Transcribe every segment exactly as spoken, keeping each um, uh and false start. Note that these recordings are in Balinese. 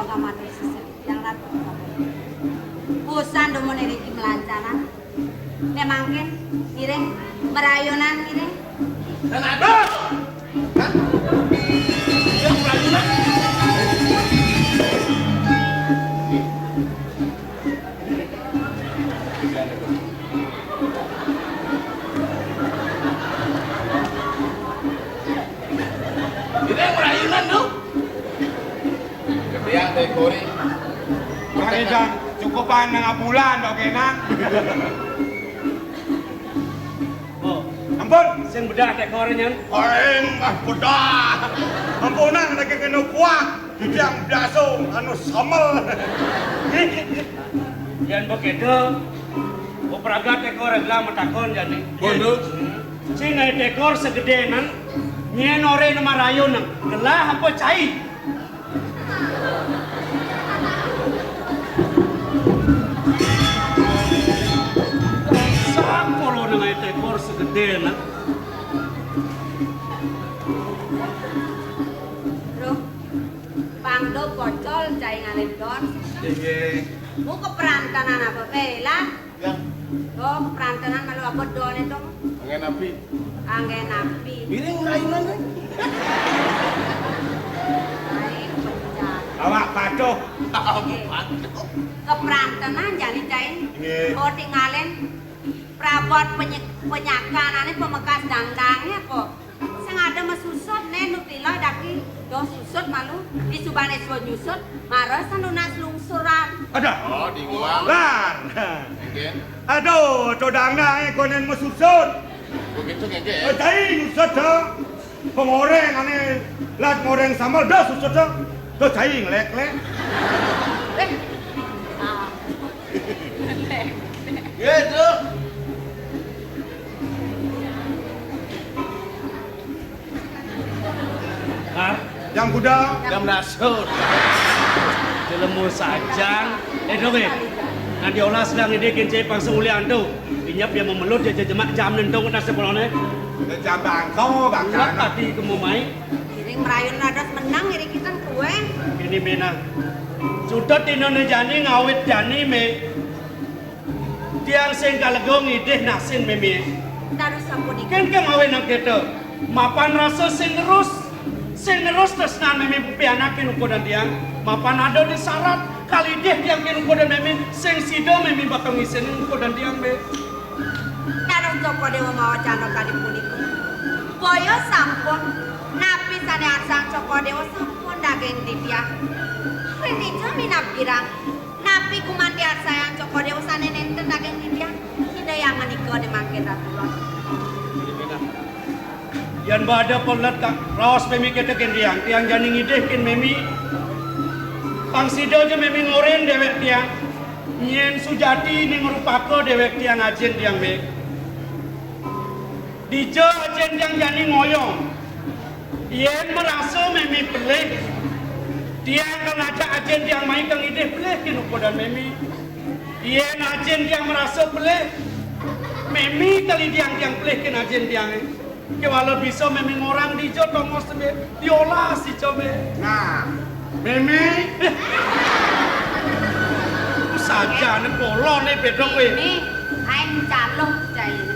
Kamanus sesek yang ratu. Bosan dumun niki melancanan. Nek mangkin ngiring merayunan ngiring. Dan ada. Hah? Yang merayunan. Ini yang merayunan tuh. Kebiak tekore. Makanya cukupan nang bulan dok enak. Oh, ampun, sing bedah tekore nyen. Aing ah bedah. Ampunan lagi kena kuah. Yang biasa anu samel. Yen begitu, opragat tekor gelah matakon jani. Bondo. Sing ai tekor segede nan, nyen ore ne marayun, gelah apa cai? Sapa lo nang ai tekor segede nan? Bro, pangdo pocol cai ngalih don. Inggih. Mu keprantenan apa bae lah? Ya. Oh, keprantenan malu abot done to. Anggen api. Anggen api. Miring rainan kan? Ai, pecah. Awak patuh. Awak patuh. Keprantenan jani cai. Nggih. Oh, tinggalin prabot penye-, penyakanane pemekas dangdange apa? Sing ada mesusut ne nu tiloi daki. Doh susut malu. Di subane suwun nyusut, mara sanunas lungsuran. Ada. Oh, di nguang. Lan. Mungkin. Aduh, to dangdange konen mesusut. Begitu ngege. Eh, cai nyusut to. Pengoreng ane lat ngoreng sambal dah susut to. To cai ngelek-lek. Eh. Ah. Ngelek. Ya, itu. Hah? Jam kuda. Jam dasut. Jelemu sajang. Eh, dong, eh. Nanti olah sedang ini kincai pangsa uli antu. Inyap dia memelut dia jejemak jam nentong atas sekolahnya. Ya, jam bangko, bangko. Ulat tadi kemu mai. Ini merayun radas menang, ini kita kue. Ini menang. Sudah tinone jani ngawit jani me. Tiang sing kalega ngidih nasin meme. Dados sapunika. Kengkeng awinang kita. Mapan rasa sing ngerus, sing ngerus tresnan meme pupi anakin ukudan tiang. Mapan ada di syarat, kalidih tiang kin ukudan meme, sing sida meme bakal ngisinin ukudan tiang, be. Dados Cokor Dewa mawa candra kadi punika. Boyo sampun, napi sane arsang Cokor Dewa sampun daging titiah. Rintijo minab girang. Napi gumanti arsayang Cokor Dewa sane nenten daging titiang? Ida yang menika de mangkin Ratu Lor. Yan bada pelet kak raos memi kita kin tiang, tiang jani ngidih kin memi. Pang sida ja memi ngoren dewek tiang. Nyen sujati ning rupaka dewek tiang ajin tiang me. Dija ajin tiang jani ngoyong. Yen merasa memi pelih, tiang kan ajak ajin tiang mai kang idih pelih kin ukudan memi. Yen ajin tiang merasa pelih, memi kali tiang tiang pelih kin ajin tiang. Kewala bisa memi ngorang dija tongos me diolah si jame. Nah, Meme. Sajane polone bedok kowe. Ini ae calon jaine.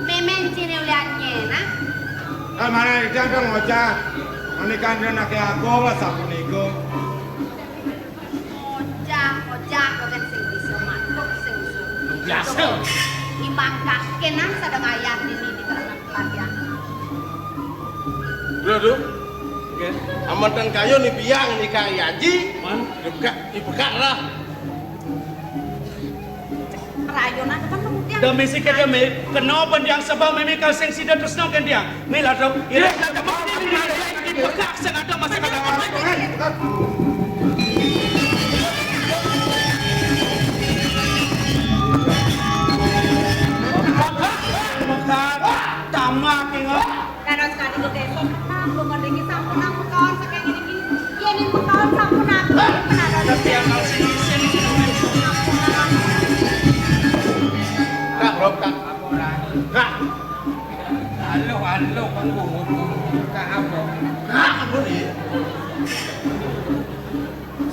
Meme encine ulian nyena. Eh, mana idang kang ngocah. Menikah dengan laki aku apa sapunika? Ngocah, ngocah, kok kan sing bisa matuk, sing bisa. Biasa. Imang kakenan sadang ayah dini di dalam pelatihan. Lho, Duk. Nggih. Aman teng kayu ni biang ni Kang Yaji. Man. Dibekak, dibekak lah. Rayonan kan kemudian. Demi si kedemi, kena bendiang sebab mimi kal sing sida tresno kendiang. Mila dong. Ira dibekak sing ada masa kadang. Tamak ingat. Dados kadi gedhe kok menang, kok niki sampun aku kawan saking niki. Yen niku kawan sampun aku, menawi. Tapi yang mau sing isin. Kak, Rob, Kak. Kak. Halo, halo, Kak. Kak, apa? Kak, apa nih?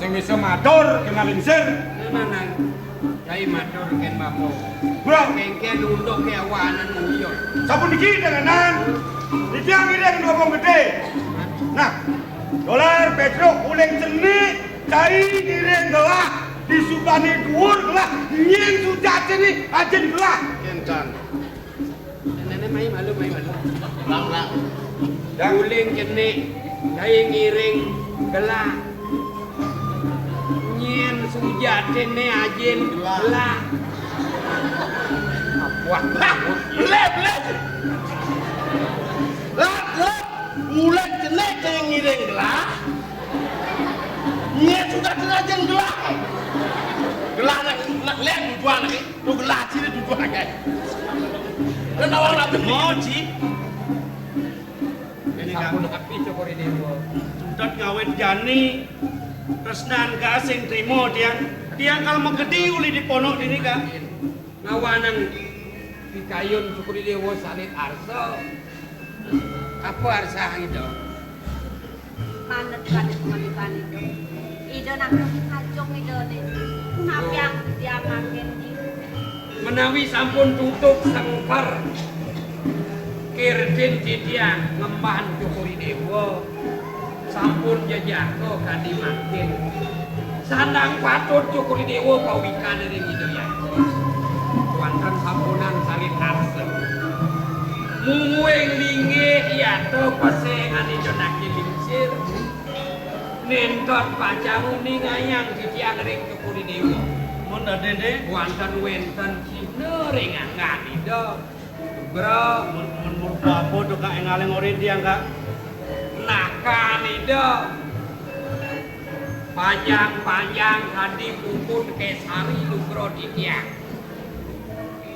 Sing bisa matur kena lingsir. Tenanan. Cai matur kén bapa. Bro. Kéngkén unduk ké awanan uyut. Sapuniki tenanan. Titiang ngiring ngomong gedé. Nah, dolar Pétruk uling cenik, cai ngiring gelah, di subané duur gelah, nyén sujatiné ajin gelah. Kénten. Nenek mai malu, mai malu. Uling cenik, cai ngiring gelah. Nyén sujatiné ajin gelah. Gelah. Wah, belé, belé. Lah, lah. Uling cenik cai ngiring gelah. Nyén sujatiné ajin gelah. Gelah nak, nak lén tujuan lagi. Tuh gelah ciri tujuan lagi. Kan awak nak beli. Moji. Ini kan. Sampun api syukuri déwa. Sudat ngawit jani. Tresnan ka sing trima tiang. Tiang kal magedi uli di pondok dini ka. Ngawanang pikayun syukuri déwa salit arsa. Apa arsa ida? Manut kadek maliban ida. Ida nak kajong ida ni. Punapiang dia makin di. Menawi sampun tutup sengker kirtin titiang ngemban syukuri déwa, sampun jejaka kadi mangkin. Sandang patut syukuri déwa pawikan ring Ida Hyang. Wantun sampunang salin arsa. Mungguing linggih yata pesengan Ida Naki Lingsir. Nénten pacang uningayang titiang ring syukuri déwa. Mun dadi, Dék? Wantun wénten cihna ring anggan Ida. Bro. Mun, mun, mun apa to, Kak, énggaling orin tiang, Kak? Nakan Ida. Panjang-panjang kadi puput Késari nugra titiang.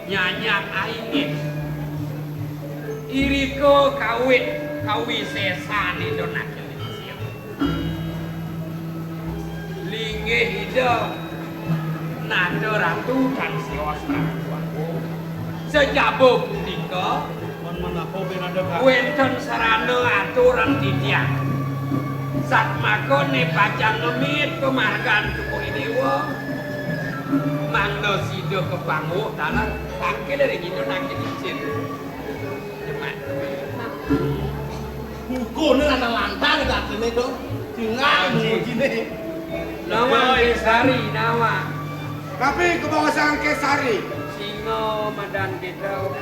Nyanyat aingit. Irika kawit kawisésan Ida Naki Lingsir. Linggih Ida nata ratu tan sios ratu agung. Sajaba punika, wénten sarana aturan titiang. Satmaka né pacang ngemit pamargan syukuri déwa, mangda sida kapangguh taler tangkil ring Ida Naki Lingsir. Demak. Kukuné ana lantang dadiné to. Singa mujiné. Nawang Késari, nawang. Tapi kebawasan Késari. Singa madan kita.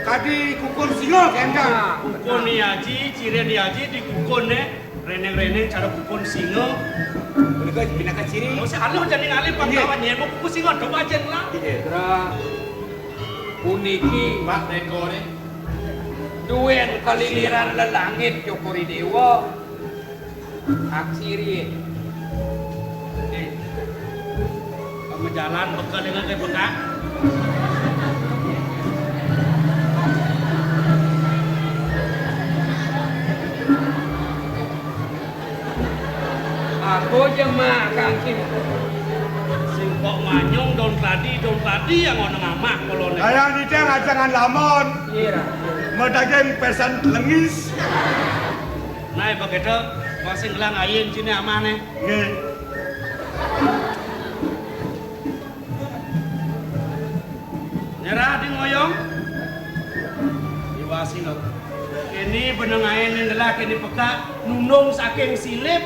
Kadi kukun singa kénten. Nah, kukun ni aji, cirin ni aji, di kukun né. Reneng-reneng cara kukun singa. Punika pinaka ciri. Anu jani ngalih pangkawan nyén, kukun singa, do ajén lah. Iya. Putra, puniki. Pak, rekoré. Duén kaliliran lelangit syukuri déwa. Aksiri. Oké. Pamajalan bekel dengan kayak bekak. Aku jemak kaki. Sing kok manyung daun keladi, daun keladi yang ono ngamak koloné. Kaya nitih ajangan lamun. Iya, Ra. Madaging pesan lengis. Nah, begitu, masih ngelang ayin sini amane. Nggih. Nyerah di ngoyong. Iwasi lo. Ini beneng ayin yang gelak, ini peka, nunung saking silip.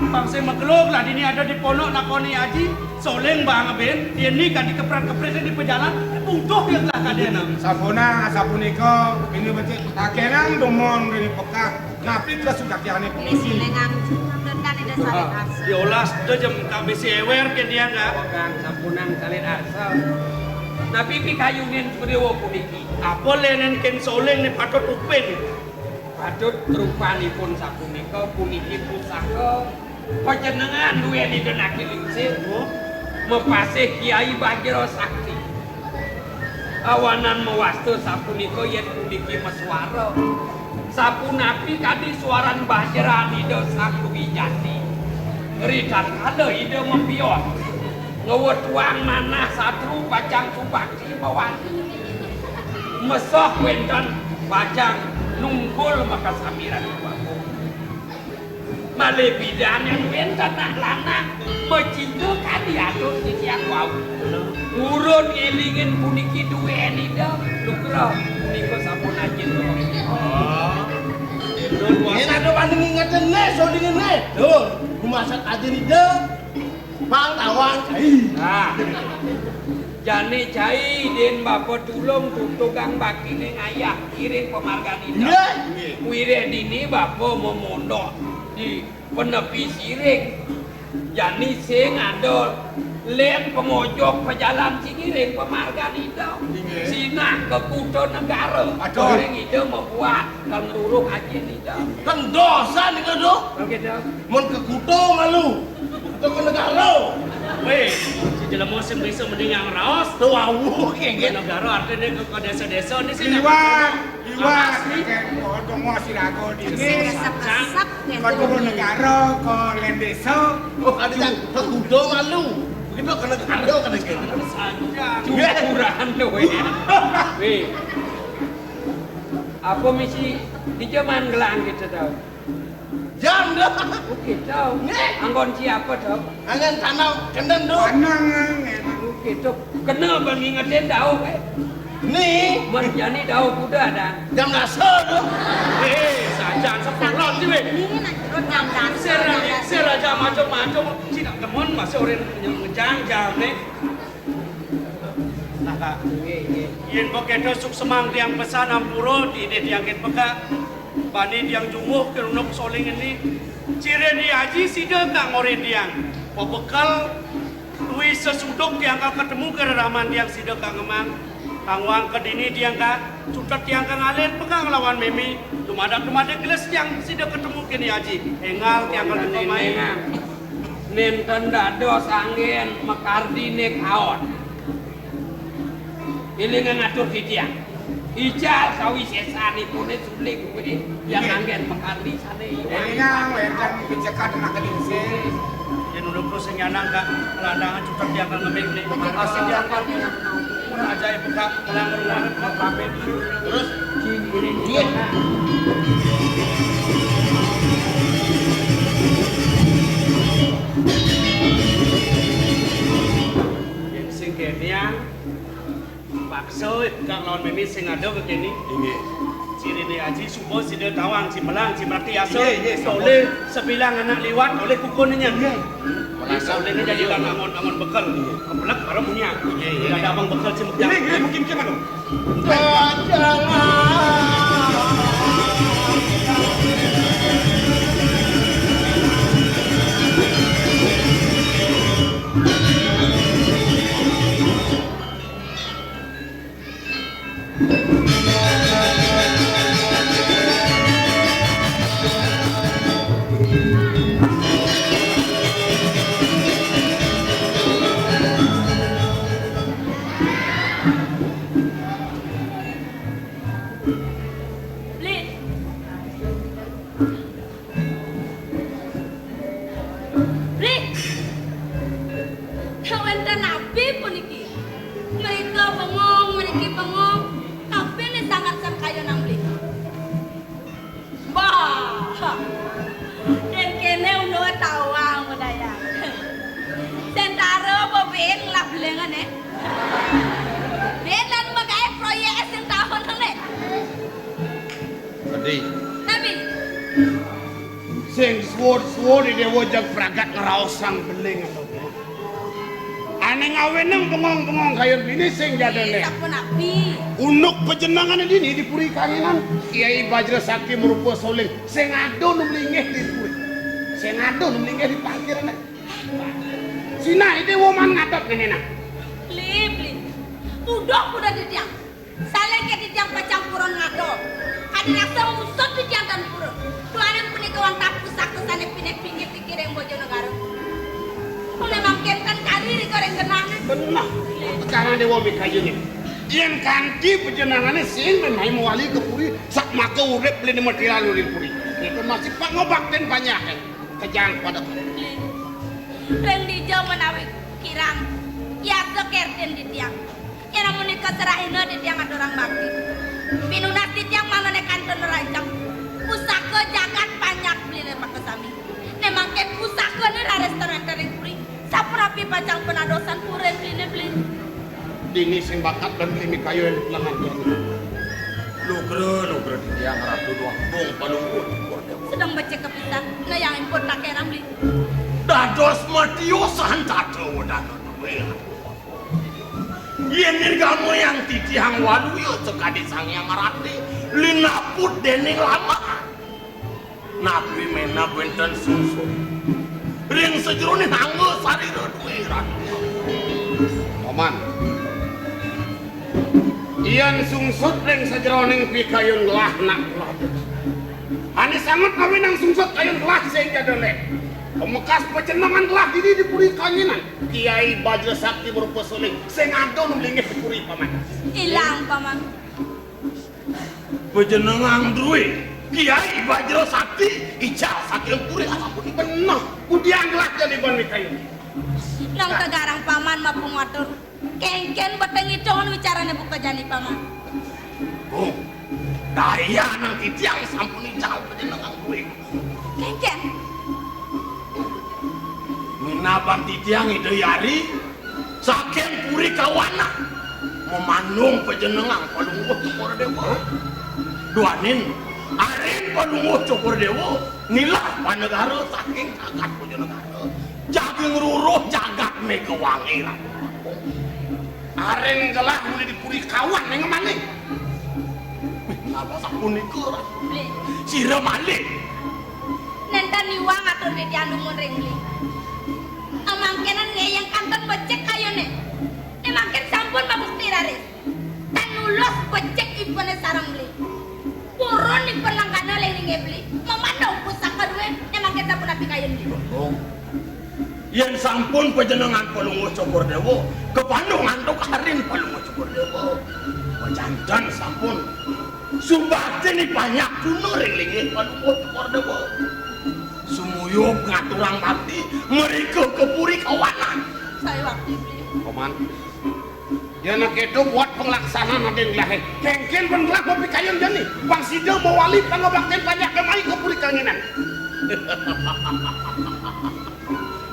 Bangsa magelug lah dini ada di pondok nakoni aji, soling bang ben, ini kan dikeprat-keprit di pejalan, butuh ya lah kadena. Sampuna, sapunika, ini becik takenang dumon dini peka, napi kesudakiane polisi. Ini silengan, dan kan ada salib arsa. Diolas, itu jam tak bisi ewer ke dia enggak? Kang sampunang salib arsa. Napi pikayunin kudewa puniki? Apa lenen ken soling ni patut upin? Patut rupanipun sapunika, puniki pusaka pajenengan duweni denaki lingsir, mapasih Kiai Bajra Sakti. Awanan mawasta sapunika yén puniki maswara. Sapunapi kadi swaran bajran Ida Sang Wijati. Ritatkala Ida mapios, ngwetuang manah satru pacang subakti mawali. Mesoh wénten pacang nungkul makasamiran iwakung. Malih pidan yén wénten anak lanang macinta kadi atur titiang wau. Purun ngélingin puniki duén Ida, nugrah punika sampun ajin. Oh. Yén ada wani ngingetin né, sodingin né. Tuh, rumasat ajin Ida. Pang tawang cai. Nah. Jani cai din bapa tulung tutugang bakti ning ayah iring pamargan Ida. Nggih. Wiréh dini bapa mamondok di Penepi Siring. Jani sing ada lén pamojok pajalan sing iring pamargan Ida. Nggih. Sinah ka Kuta Negara. Aduh. Ring Ida mabuat kang luruh ajin Ida. Kang dosa nika, Duh. Oké, Ida. Mun ka kuta malu, ka negara. Wéh, si jelema sing bisa mending yang raos. Tuh, wau, kéngkén. Negara artinya ke, ke desa-desa ini sih. Liwat, liwat, asli. Kéngkén, oh, dongo siraga di. Sing resep-resep, ya. Ka negara, ka lén desa. Oh, ada yang ka kuta malu. Begitu ka negara, ka negara. Saja. Cukuran tuh, wéh. Wéh. Apa misi di zaman gelang kita tahu? Jam dah. Oké, tahu. Nggih. Anggon siapa tahu? Anggon tanah kendeng, Duh. Panang, nggih. Oké, tuh. Kena bang ngingetin tahu, eh. Nih. Mun jani tahu kuda ada. Jam dasar, Duh. Eh, sajan sepelon sih, wéh. Ini nak jam dasar. Sir, sir aja macam-macam. Cina temen masih orang yang ngejang jam nih. Nah, Kak. Nggih, nggih. Yén begitu suksemang tiang pesan ampura, tidih tiang kin pekak. Bani tiang jumuh ké Unduk Soling ini. Ciri ni aji sida kang ngorin tiang. Pebekel, duwi sesuduk tiang kang ketemu ké reraman tiang sida kang ngemang. Kang wang kedini tiang kang cutet tiang kang alit pekak nglawan mémé. Dumadak-dumadak gelis tiang sida ketemu kéné aji. Énggal tiang kang kedini. Nénten dados anggén makardiné kaon. Élingang atur titiang. Ical sawisésanipuné suling kuwi yang anggén makardi sané iwang. Élingang wénten picekat anak kedinse. Yén udah terus nyanang, Kak, landangan cukup dia akan ngemil nih. Makasih dia akan. Ajaib, Kak, pulang ke rumah, Kak, pamit. Terus? Duit. Yén sing kéné, paksa, Kak, lawan mémé sing ada ké kéné. Inggih. Ciriné aji suba sida tawang, cimelang, cimrati asa. Inggih, inggih, sampun. Oleh sebilang anak liwat, oleh kukunnya. Inggih. Oleh ini jadi angon-angon bekel. Inggih. Kepelek baru punya. Inggih, inggih. Tidak ada abang bekel, cimuk. Inggih, inggih, mungkin, mungkin, anu. Bli. Bli. Wénten napi puniki? Mrika bengong, mriki bengong. Napi né sanget sang kayunan, Bli? Bah. Yén kéné unduk tawang budaya. Sentara bebin lah belengan, eh. Dia lan magaé proyék sing tahun né. Tadi. Napi? Sing suud-suud Déwa jag pragat ngraosang beling. Ané ngawinang bengong-bengong kayun dini sing jadané. Sapunapi? Unduk pajenengané dini di Puri Kangenan, Kiai Bajra Sakti marupa soling sing ada nu mlinggih di puri. Sing ada nu mlinggih di parkirané. Sinah Déwa man ngadep ngéné nah. Bli, Bli. Uduh kuda titiang. Saling ké titiang pacang purun ngado. Kadi rasa ngusut titiang tan purun. Duaning punika wantah pusaka sané pinit-pinit dikiring Bojonegara. Mula mangkin tan kari ri goreng genahné. Benah. Sekarang Déwa mikayuné. Yén kanti pajenengané sing menawi mawali ka puri, sak maka urip Bli mati lalu ring puri. Itu masih pangobaktin panyahan. Kejang pada. Ring dija menawi kirang. Yasa kertin titiang. Yén amunika serahina titiang aturang bakti. Pinunas titiang mangdané kantun rancak. Pusaka jagat panjak Bli ring maka sami. Bener aresta ring puri. Sapunapi pacang panadosan puri ring kliné, Beli? Dini sing bakat dan klimi kayu yang di pelengan jani. Lugra, lugra titiang Ratu Déwa Agung Palungguh. Sedeng becik kapisan, nah yang impun takéran, Beli. Dados matiosan tata wedana dué. Yén nirgamayang titiang waluya sakadi Sang Hyang Ratu, linaput déning lamaan. Napi ménab wénten sungsut ring sajeroning angga sarira dué, Ratu. Paman. Yén sungsut ring sajeroning pikayun gelah nak gelah. Ané sanget ngawinang sungsut kayun gelah sing ja délé. Pamekas pajenengan gelah dini di puri Kanginan. Kiai Bajra Sakti marupa suling sing ada nu linggih di puri, Paman. Ilang, Paman. Pajenengan drué Kiai Bajra Sakti ical saking puri, asapunika. Beneh, kudiang gelah jani ban mikayun. Nang kagarang Paman mapungatur. Kénkén beteng idong wicarané buka jani, Paman. Oh, daya nang titiang sampun ical pajenengan drué. Kénkén. Minabang titiang Ida Hyari saking puri Kawanan. Mamandung pajenengan Palungguh Cokor Déwa. Duaning arin Palungguh Cokor Déwa nilar panegara saking jagat Bojonegara. Jagi ngruruh jagat Megawangi, Ratu. Arin gelah muli di puri Kawan ning malih. Napa sapunika, Ratu? Beli. Sira malih. Nénten iwang atur titiang dumun ring Beli. Amangkénan ngéyang kanten becik kayuné. Né mangkin sampun mabukti raris. Tan nulus becik ibuné sareng Beli. Purun ipun langkana ling linggih Beli. Mamandung pusaka dué, né mangkin sapunapi kayun Beli. Yén sampun pajenengan Palungguh Cokor Déwa, kapandung antuk arin Palungguh Cokor Déwa. Pajanten sampun subakti nipanyakuna ring linggih Palungguh Cokor Déwa. Sumuyub ngaturang bakti mrika ka puri Kawanan. Saya wakti Beli. Paman. Yén kéto buat panglaksanaan adin gelahé. Kénkén ban gelah mapikayun jani. Pang sida mawali pangabaktin panjak mai ka puri Kanginan.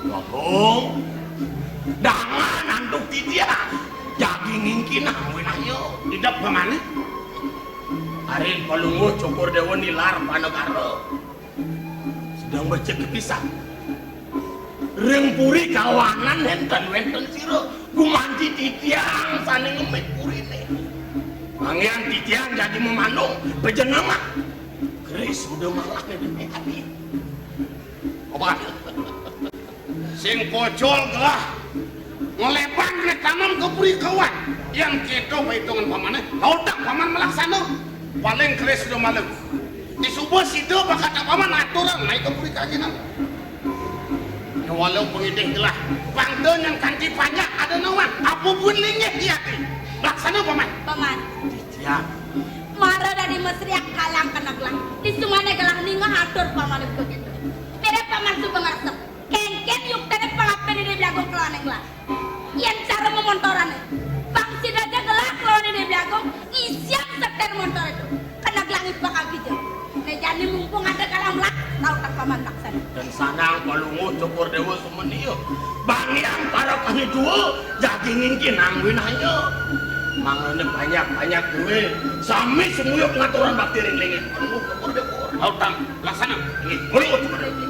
Bagong. Dangan antuk titiang. Jagi ngingkinang winaya. Idep pamané. Arin Palungguh Cokor Déwa nilar panegara. Sedeng becik kapisan. Ring puri Kawanan nénten wénten sira, gumanti titiang sané ngemit puriné. Manggihan titiang jagi mamandung pajenengan. Keris suda malah néné ati. Apa? Sing pocol gelah. Nglebang né tanem ka puri Kawan. Yén kéto paitungan pamané, kautak paman malaksana. Paling keris suda malem. Disuba sida bakata paman aturang naik ka puri Kanginan. Nyawala pangidih gelah. Pangda nyang kanti panjak ada nawang. Apa buin linggih di ati. Laksana paman. Paman. Titiang. Mara dadi masriak kalang kena gelah. Di sumane gelah ningeh atur pamané begitu. Mirip paman suba ngresep. Kénkén yuktane pangapin Ida Beli Agung kelawan gelah. Yén cara memontorané, pang sida ja gelah kelawan Ida Beli Agung ngisiang setir montor itu. Kena gelah ngibak kaki ja. Né jani mumpung ada kalam lah, tau tak paman laksana. Dan sanang Palungguh Cokor Déwa sumenia. Bang Hyang para kami dua, jagi ngingkin angwin aja. Mangane banyak-banyak duwe, sami sumuyup ngaturan bakti ring linggih Palungguh Cokor Déwa. Tau tak laksana. Nggih, Palungguh Cokor Déwa.